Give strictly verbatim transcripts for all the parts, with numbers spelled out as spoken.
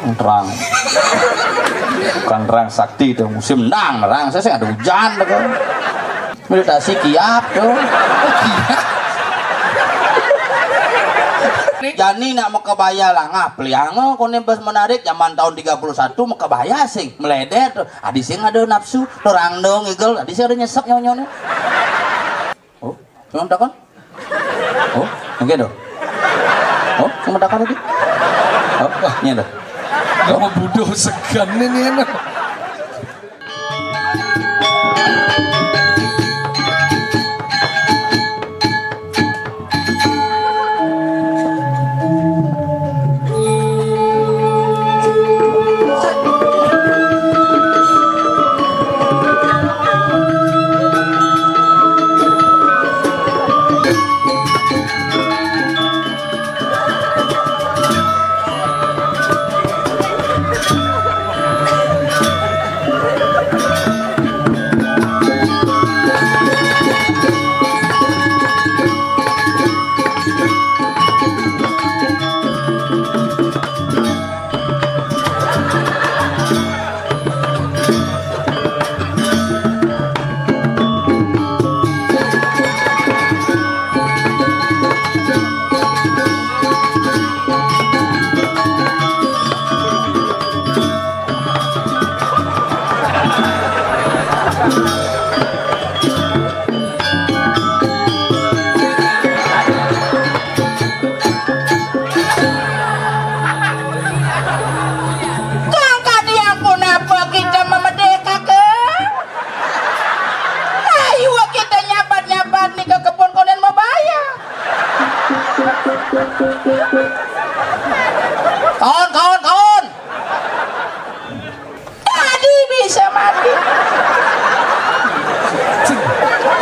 Terang. Bukan terang sakti itu, musim endang terang. Saya sih ada hujan tuh. Meditasi kiap tuh. Jani nak makabaya lah, ngah peliang, oh, koné bas menarik zaman tahun tiga puluh satu makabaya sing meledet tuh. Adi sing ada nafsu, terang dong igel, adi sing ada nyesek nyonyo nih. Oh, cuma takon? Oh, mungkin dong. Oh, cuma takon itu. Oh, wah, ini ada. Kamu bodoh segan ini enak. Kang kadiang pun apa kita memerdekakan? Ayo kita nyabat-nyabat nih ke kebun konen mau bayar. Kawan, kawan, kawan. Tadi bisa mati.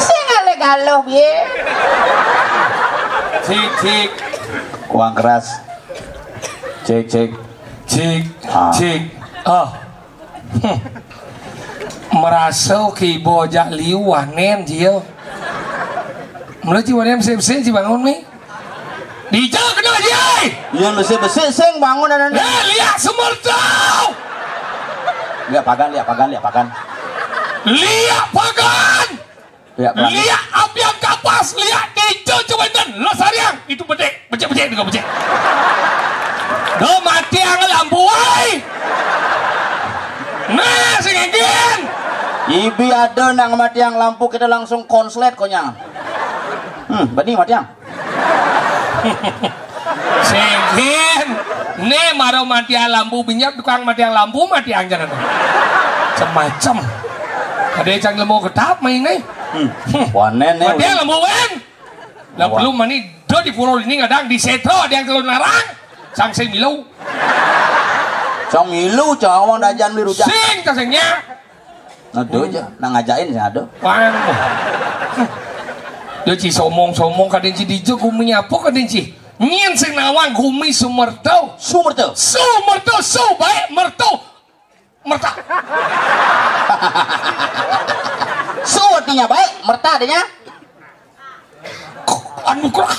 Sing ale galuh, piye? Cik, cik. Kurang keras. Cik, cik. Cik, ah, cik. Ah. Hmm. Merasa kibo jak liu wanen dia. Mula ci wanen besi-besi ci bangun mi. Dija kena jai. Iya, besi-besi sing bangun anak. Eh, liak semertau. Liak pagan, liak pagan, liak pagan. Liak pagan. Liak pagan. Liak apian kapas, liak kejo coba dan lesariang. Itu bedek, becek-becek juga becek. Do mati ang lampu, wai. Nah, sing engkin. Ibi ada nang mati ang lampu, kita langsung konslet konyang. Hmm, bani mati ang. Sing, né mara matiang lampu, binyap tukang matiang lampu, matiang jalan. Semacam. Ada cang lemo ketap main né. Hmm. Wanen né. Matiang lampu wen. Lah belum mani do di pura ini ngadang di setro ada yang telun larang. Sang sing milu. Sang milu cawang dajan beli rujak. Sing kasengnya. Aduh, aja, nang ngajain sih, aduh. Wah. Dia ci somong-somong kadén ci dija gumi apa kadén ci? Nyén sing nawang gumi sumerta. Sumerta. Sumerta, su baik merta. Merta. Su artinya baik, merta artinya anugerah.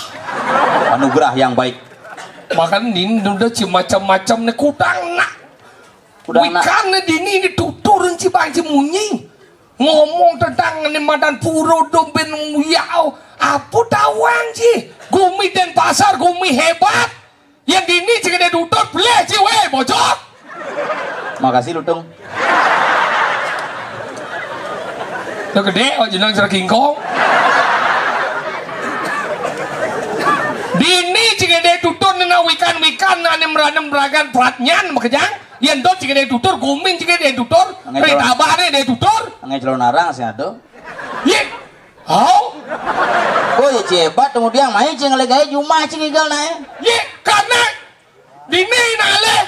Anugerah yang baik. Makanya ini udah ci macam-macam nih kudang nak. Udah nak. Wikan dini ini tutur ci bang ci munyi. Ngomong tentang ini madan pura dombén uyau. Apa tawang ci? Gumi Denpasar, gumi hebat. Yang dini ci gedé tutur, belih ci wé, bojok. Makasih, Lutung. Lo gedé, oh jenang cara kingkong. Dini ci gedé tutur nena wikan-wikan ané meranem meragan pratnyan makejang. Yén dot ci gedé tutur, gumin ci gedé tutur, ri tabahné dé tutur. Angé celon arang sing ado. Yé. Hau. Oh, ya ci hebat, kemudian main ci ngalih gaé jumah ci ngigal naé. Yé, karena dini nalih.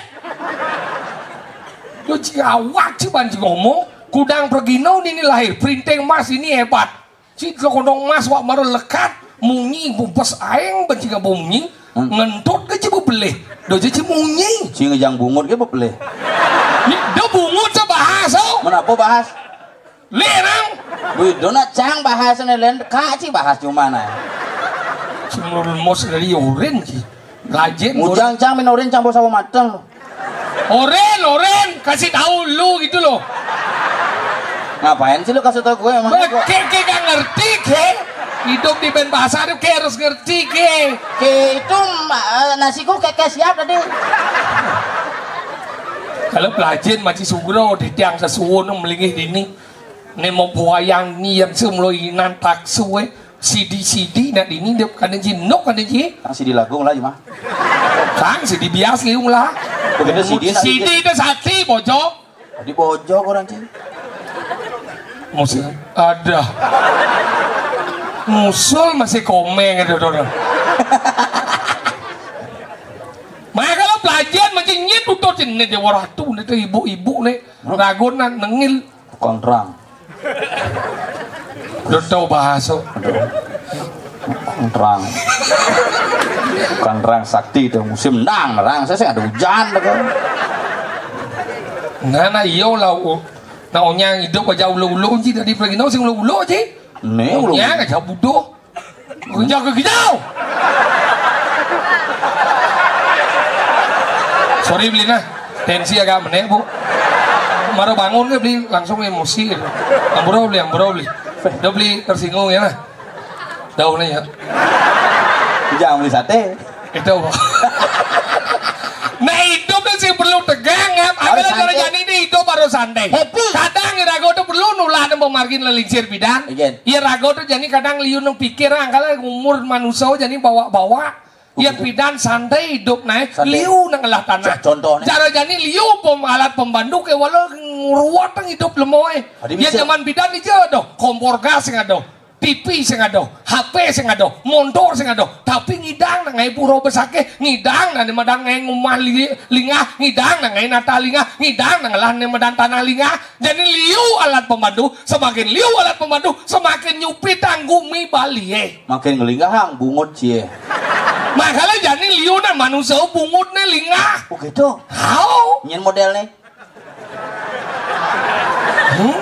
Yo ci awak ci ban ci ngomong, kudang pergino dini lahir, printing emas ini hebat. Ci kondong emas wak mara lekat, munyi bubes aéng ban ci ngabo munyi, ngentut ke ci bebelih. Do ci munyi. Ci ngejang bungut ke bebelih. Ni do bungut sa bahas, oh. Menapa bahas? Lirang. Wih, do nak cang bahas né lén, kak ci bahas cuma nah. Semurun mos dari urin ci. Rajin. Mujang cang min urin cang bawa sawo mateng. Oren, Oren, kasih tahu lu gitu loh. Ngapain sih lu kasih tau gue emang? Bah, kek, kek gak ngerti, kek. Hidup di Denpasar tuh kek harus ngerti, kek. Kek itu ma-, eh, nasiku kek, kek siap tadi. Kalau pelajaran masih sugro di tiang sesuwun melingih dini. Né mau buayang niem sumlo inan taksu, eh. Sidi-sidi nak dini dia kada jinuk kada ji. Kang sidi lagung lah, mah. Kang sidi bias liung lah. Begitu sidi nak sidi dikit. Itu sati, bojo. Di bojo orang, Cing. Musul. Ada. Musul masih komeng ada orang. Maka lo pelajaran macam nyet udah sini dia waratu nih tuh ibu-ibu nih. Hah? Ragonan nengil. Tukang terang. Udah tahu bahasa. Tukang terang. Tukang terang sakti itu musim nang terang. Saya sih ada hujan deh. Nah, nah, iya lah. Oh. Nah, onyang hidup aja ulo-ulo, Ji, dari pergi nang sing ulo-ulo, Ji. Nih, ulo. Onyang aja budoh. Gejau ke gejau. Sorry, beli nah. Tensi agak menek, Bu. Maro bangun ke beli langsung emosi gitu. Ambro beli, ambro beli. Udah beli tersinggung ya lah. Jauh nih ya. Jangan beli sate. Itu, Bu. Nah, hidup tuh sih perlu tegang, ya. Harus santai. Jani ini hidup harus santai. Happy. Kadang rago tuh perlu nulah nang pemargin lelingsir bidan. Iya. Iya, rago tuh jani kadang liu nang pikir, angkal umur manusia jani bawa-bawa. Iya, begitu. Bidan santai hidup naik, santai. Liu nang ngelah tanah. Contohnya? Cara jani liu pem-, alat pembantu ke walau nguruat nang hidup lemoy. Iya, bisa. Zaman bidan aja doh, kompor gas nggak doh. T V sing ada, H P sing ada, montor sing ada, tapi ngidang nang ngai pura besakeh, ngidang nang madan ngai ngumah li-, lingah, ngidang nang ngai nata lingah, ngidang nang lah ne madan tanah lingah. Jadi liu alat pembantu, semakin liu alat pembantu, semakin nyupit ang gumi balie. Makin ngelingah ang bungut cie. Makanya jadi liu nang manusia bungut ne lingah. Oh gitu. Hao. Nyen model ne. Hmm?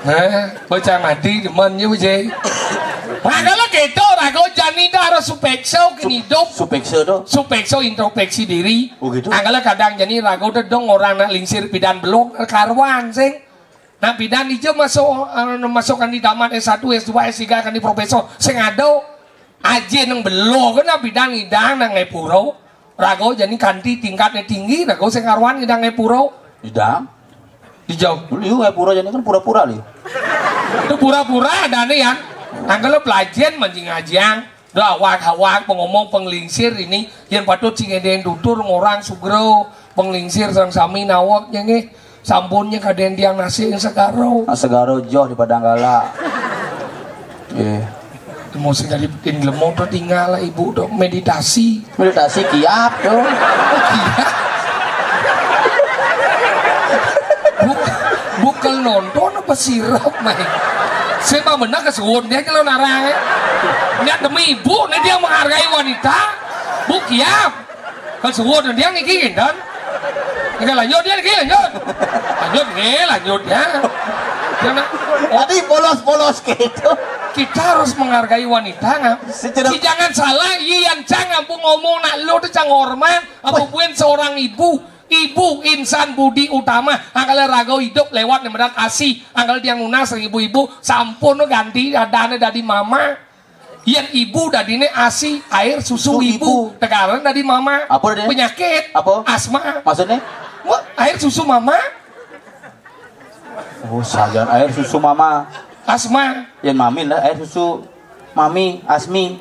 Nah, bocah mati demen ya, Bujai. Nah, kalau gitu, rago jani itu harus supekso kini hidup. Supekso tuh? Supekso introspeksi diri. Oh, gitu? Angkala kadang jani rago tuh dong orang nak lingsir pidan belum karuan, sing. Nah, pidan ijo masuk, eh, masuk kan di taman S satu, S dua, S tiga, kan di profesor. Sing ada, aja nang belo, kan nah pidan ngidang nang ngai pura. Rago jani kanti tingkatnya tinggi, rago sing karuan ngidang ngai pura. Ngidang? Dijauh. Liu ngai pura jani kan pura-pura liu. Itu pura-pura ada nih, Yan. Angkala pelajen mancing ajiang. Dah awak-awak pengomong penglingsir ini, yang patut sing ngedeng tutur ngorang sugro, penglingsir sang sami nawak nya nggih. Sampunnya kadén tiang nasi yang segaro. Ah, segaro joh di Padang Gala. Iya. Musik dari bikin lemot tuh tinggal lah ibu tuh meditasi. Meditasi kiap tuh. Buk-, bukan nonton apa sirap, meh. Saya mah benar kesuwun dia kalau narang, eh. Niat demi ibu, nih dia menghargai wanita. Bu kiap. Kan suwun dia niki, kan? Nggak lanjut dia niki, lanjut. Lanjut, nggih, lanjut ya. Jangan. Tadi polos-polos gitu. Kita harus menghargai wanita, nggak? Secara. Si jangan salah, iya yang cang ampun ngomong nak lo tuh cang hormat, apa. Wih. Buin seorang ibu. Ibu insan budi utama, angkala rago hidup lewat nemedan asi, angkala tiang nunas ibu-ibu, sampun ganti adane dadi mama. Yén ibu dadine asi, air susu. Susu ibu. Ibu. Tegalan dadi mama. Apa dadine? Penyakit. Apa? Asma. Maksudnya? Wah, air susu mama. Oh, sajan air susu mama. Asma. Yén mami lah air susu mami, asmi.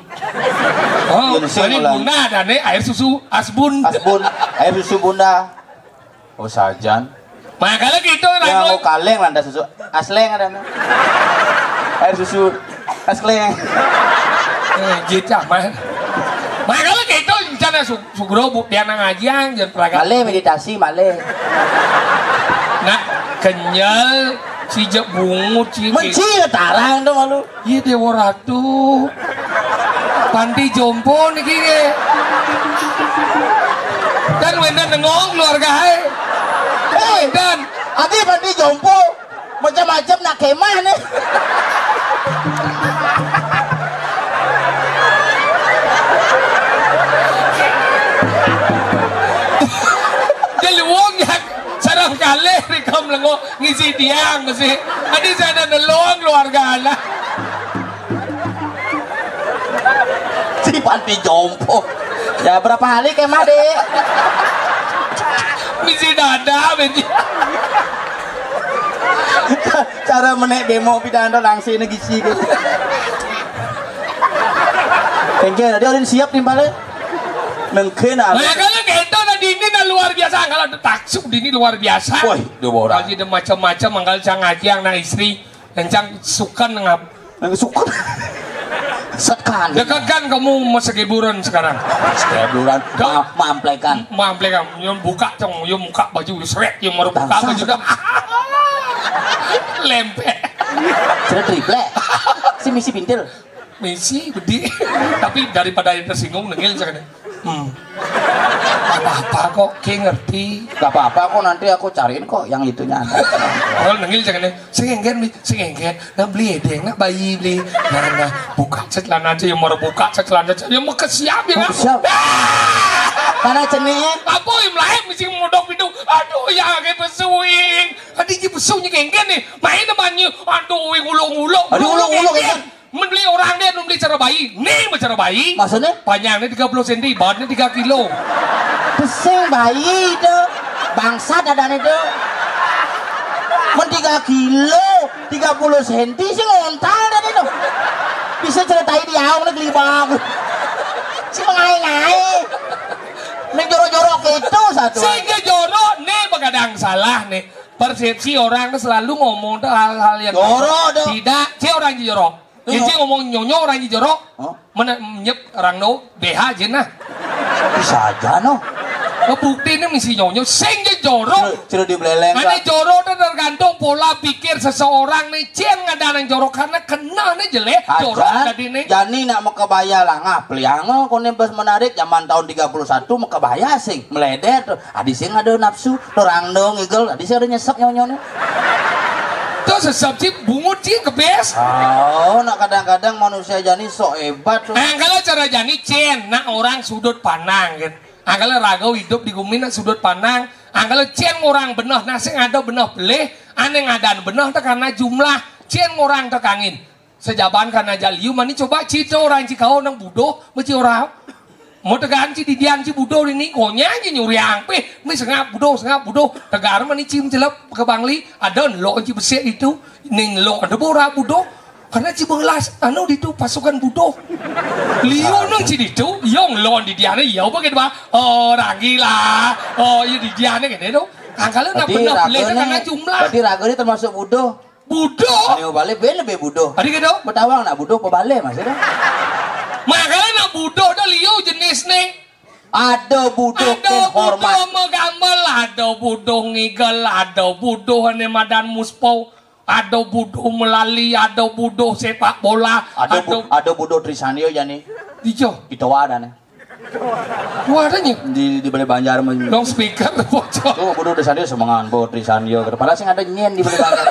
Oh, yén sing ini lah. Bunda dadine air susu asbun. Asbun, air susu bunda. Oh, sajan. Makanya gitu, ya, ragu. Mau kaleng lantas susu. Asleng ada, nah. Air susu. Asleng. Eh, jit aman. Makanya gitu, rencana su-, sugro bu, dia nang ajiang, jangan peragat. Malih meditasi, malih. Nah, kenyal, si jek bungut, si. Menci tarang tuh malu. Iya, Dewa Ratu. Panti jompo niki nggih. Dan wendan nengong keluarga ae. Hei, dan ati panti jompo macam-macam nak kemah nih. Ngisi tiang mesti. Tadi saya nelong keluarga anak. Si panti jompo. Ya, berapa hari kemah, Dek? Misi dada, Benji. Cara menek bemo pidan to langsing gisi gitu. Tengke, dia ulin siap timpale. Nengke na. Nah, kalau gitu, nah, dini nah luar biasa. Kalau ada taksu dini luar biasa. Woi, dua orang. Kalau ada macam-macam, mangkal cang aji anak istri, dan cang sukan ngap. Yang suka. Sekan. Dekat kan kamu masa hiburan sekarang. Hiburan. Dok. Ma-, mamplekan. Mamplekan. Yang buka cong, yang buka baju, seret, yang baru buka Bangsa. Baju dah. Lempek. Sudah triplek. Si misi pintil. Misi bedi. Tapi daripada yang tersinggung, nengil jangan. Hmm. Apa-apa kok, ki ngerti. Gak apa-apa kok, nanti aku cariin kok yang itunya. Kalau nengil jangan, sing enggen, Bli, sing enggen. Nah, beli edeng, nah, bayi, beli. Nah, nah, buka celana aja, yang mau buka celana aja, yang mau kesiap, ya, kan? Siap. Mana ceningnya? Apa yang lain mesti modok itu? Aduh, ya, kayak besuing. Tadi ji besunya kengken nih. Main namanya. Aduh, ngulung-ngulung. Aduh, ngulung-ngulung, kengken. Men beli orang deh, men beli cara bayi. Nih, men cara bayi. Maksudnya? Panjangnya tiga puluh senti, beratnya tiga kilo. Pesing bayi itu. Bangsat ada itu. Men tiga kilo, tiga puluh senti sih ngontal dan itu. Bisa ceritain di awal nih kelibang. Si mengai-ngai. Nih jorok-jorok itu satu. Sehingga jorok, nih begadang salah nih. Persepsi orang tuh selalu ngomong tuh hal-hal yang jorok tuh. Tidak, si orang jorok. Jadi ngomong nyonyo orang jorok. Oh. Mana nyep orang no B H aja nah. Bisa aja no. Ngebukti ini misi nyonyo sing je jorok. Sudah dibeleleng. Mana jorok tuh tergantung pola pikir seseorang nih. Cien ngadana jorok karena kena nih jelek jorok tadi nih. Jani nak mau kebaya lah ngah peliang kone bas menarik zaman tahun tiga puluh satu mau kebaya sing meledet tuh. Adi sing ada nafsu. Orang dong igel, tadi saya udah nyesek nyonya nih. Tuh sesep sih bungut sih kebes. Oh, nak kadang-kadang manusia jani sok hebat tuh. Angkala cara jani cien, nak orang sudut pandang kan. Angkala raga hidup di bumi nak sudut pandang. Angkala cien orang benah, nah sing ada benah pelih, aneh ngadan benah teh karena jumlah cien orang tekangin. Sejaban karena jaliu mani coba cito orang cikau nang budoh mesti orang. Mau tegaan ci didian ci budoh ini konya aja nyuri angpeh. Mesti sengap budoh, sengap budoh. Tegar mani ci mencelep ke Bangli. Ada lo ci besek itu. Ning lo ada bora budoh. Karena ci bengelas anu ditu pasukan budoh. Liu nang ci ditu, yong lo didian ya apa gitu bah. Oh, ranggi lah. Oh, iya didian gitu tuh. Angkala nak benar beli karena jumlah. Berarti raga ini termasuk budoh. Budoh. Ane bale ben lebih budoh. Adi gitu. Betawang nak budoh pebale maksudnya. Makanya nak budoh dah liu jenis nih. Ada budoh ada ken hormat. Budoh megamel, ada budoh ngigel, ada budoh ane madan muspau, ada budoh melali, ada budoh sepak bola, ada ada bu-, ada budoh Trisanyo jani. Dijo. Itu ada nih. Wah, ada nih. Di, di Balai Banjar mah. Dong speaker bocor. Tuh, kudu Trisanyo semengan, bo Trisanyo. Padahal sing ada nyen di Balai Banjar.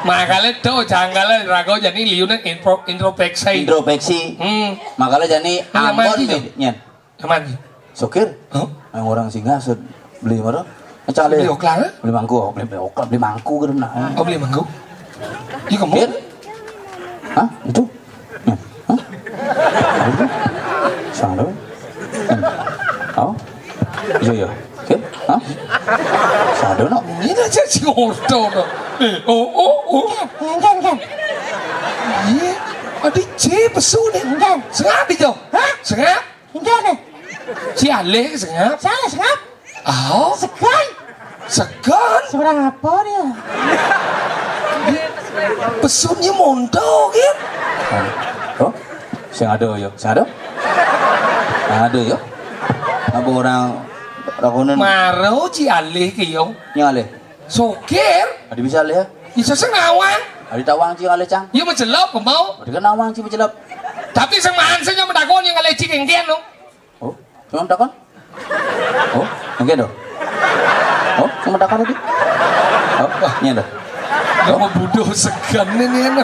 Makanya tuh, jangkala raga jani liunan intro-, introspeksi. Introspeksi. Hmm. Makanya jani ini aman Ambon sih, nih, nyen. Aman sih. Sokir? Hah? Yang orang singgah sed-, beli mana? Cale. Beli oklang, eh? Beli mangku, beli, beli oklang, beli mangku gitu nah. Oh, beli mangku. Iya, kamu? Ken? Hah? Itu? Ken? Hah? Itu? Sana. Ken? Oh? Iya, iya. Ken? Hah? Sana, no? Ini aja si ordo, no. Eh, oh, oh, oh. Enggak, enggak. Iya. Adi C pesu deh. Enggak. Sengap itu. Hah? Sengap. Enggak deh. Si Aleh sengap. Salah sengap. Oh. Segan. Segan. Seorang apa dia? Pesunnya mondo gitu. Oh, sing ada yo, sing ada. Ada yo. Apa orang rakonan? Maro ci Aleh ke yo. Yang Aleh. Sokir. Ada bisa Aleh ya? Bisa sengawang. Ada tawang ci Aleh cang. Iya mencelok kemau. Ada kan nawang ci mencelok. Tapi semaan saja mendagon yang Aleh ci kengken no. Oh, cuma takon? Oh, mungkin dong. Oh, cuma takon lagi. Oh, wah, ini ada. Kamu budoh segan ini, ini.